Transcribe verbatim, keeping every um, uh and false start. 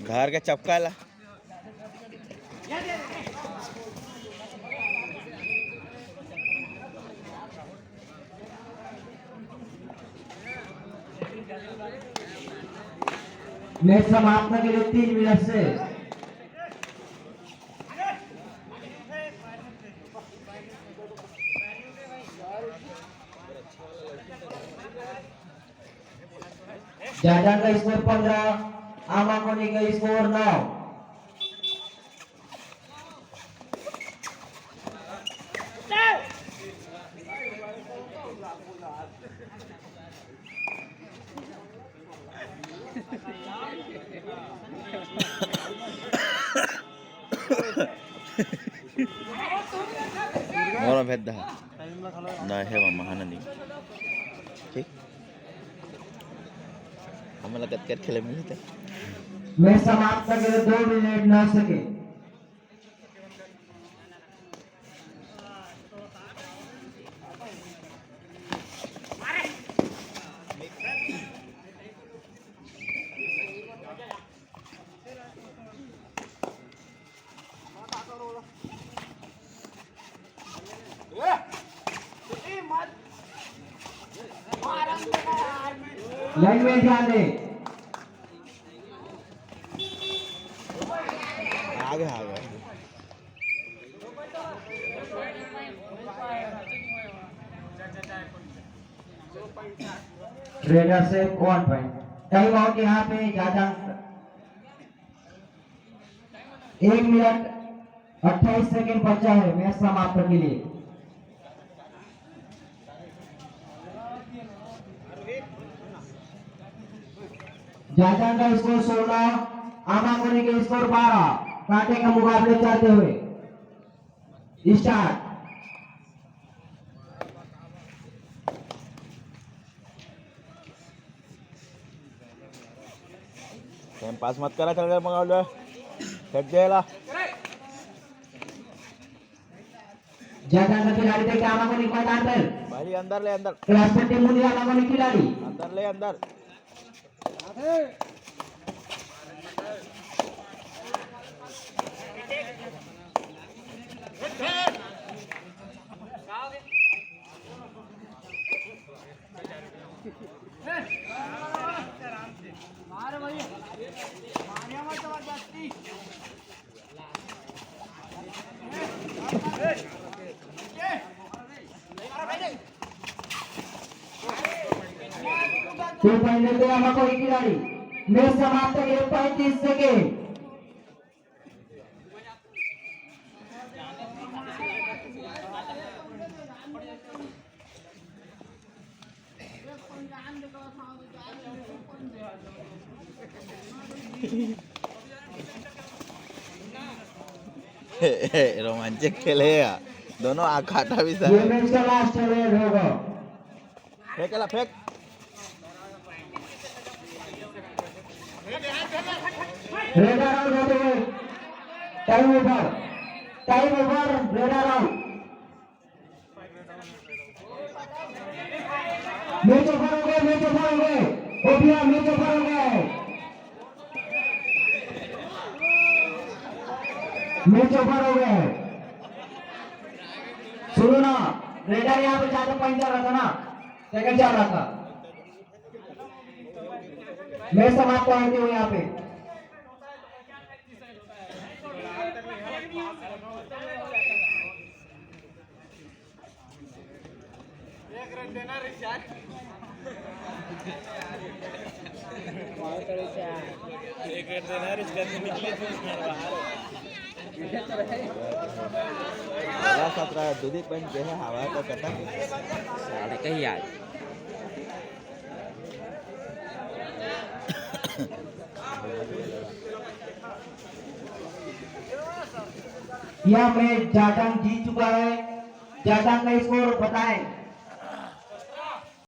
घर के चपका ला। मैच समाप्त के लिए तीन मिनट से। जाजांग का स्कोर पन्द्रह, आमाकोनी का स्कोर नौ। मोर भेद दहा। ना हे मामा, हाना नहीं। ठीक। हमला कतका खेले मिलते। मैच समाप्त करके दो मिनट नौ सेकंड। लाइन में ध्यान दे। आगे, आगे। रेडर से वन पॉइंट। टाइम आउट यहाँ पे ज्यादा। एक मिनट अट्ठाईस सेकंड बचा है मैच समाप्त के लिए। जाजांग का स्कोर सोलह, आमाकोनी के स्कोर बारह। कांटे का मुकाबले चलते हुए स्टार्ट। टाइम पास मत करा, चल रे, मंगा लो। फेंक दे ला। जाजांग का खिलाड़ी देख के आमाकोनी मैदान में। भाई, अंदर ले, अंदर। क्लास ट्वेंटी मुंडिया आमाकोनी खिलाड़ी। अंदर ले, अंदर। तो पहले तो आमाकोनी खिलाड़ी। मैच समाप्त के पैंतीस सेकेंड। रोमांचक खेल है यार, दोनों आखाटा भी सर। ये मैच का लास्ट रेड होगा। फेंक ला, फेंक। रेडर आउट होते हुए time over, time over, raider out. Match over हो गए, मैच ओवर हो गए। ओ भैया, मैच ओवर हो गया है। मैच ओवर हो गया है। सुनो ना, रेडर यहाँ पे ज्यादा पॉइंट चल रहा था ना, सेकंड चल रहा था। मैच समाप्त होते हुए यहाँ पे। एक रन देना रे, इसका निकले तो बाहर। हवा सतरा दूधी पॉइंट के है, हवा तो कटा। साले कहीं यार। यह मैच जाजांग जीत चुका है। जाजांग का स्कोर बताएं।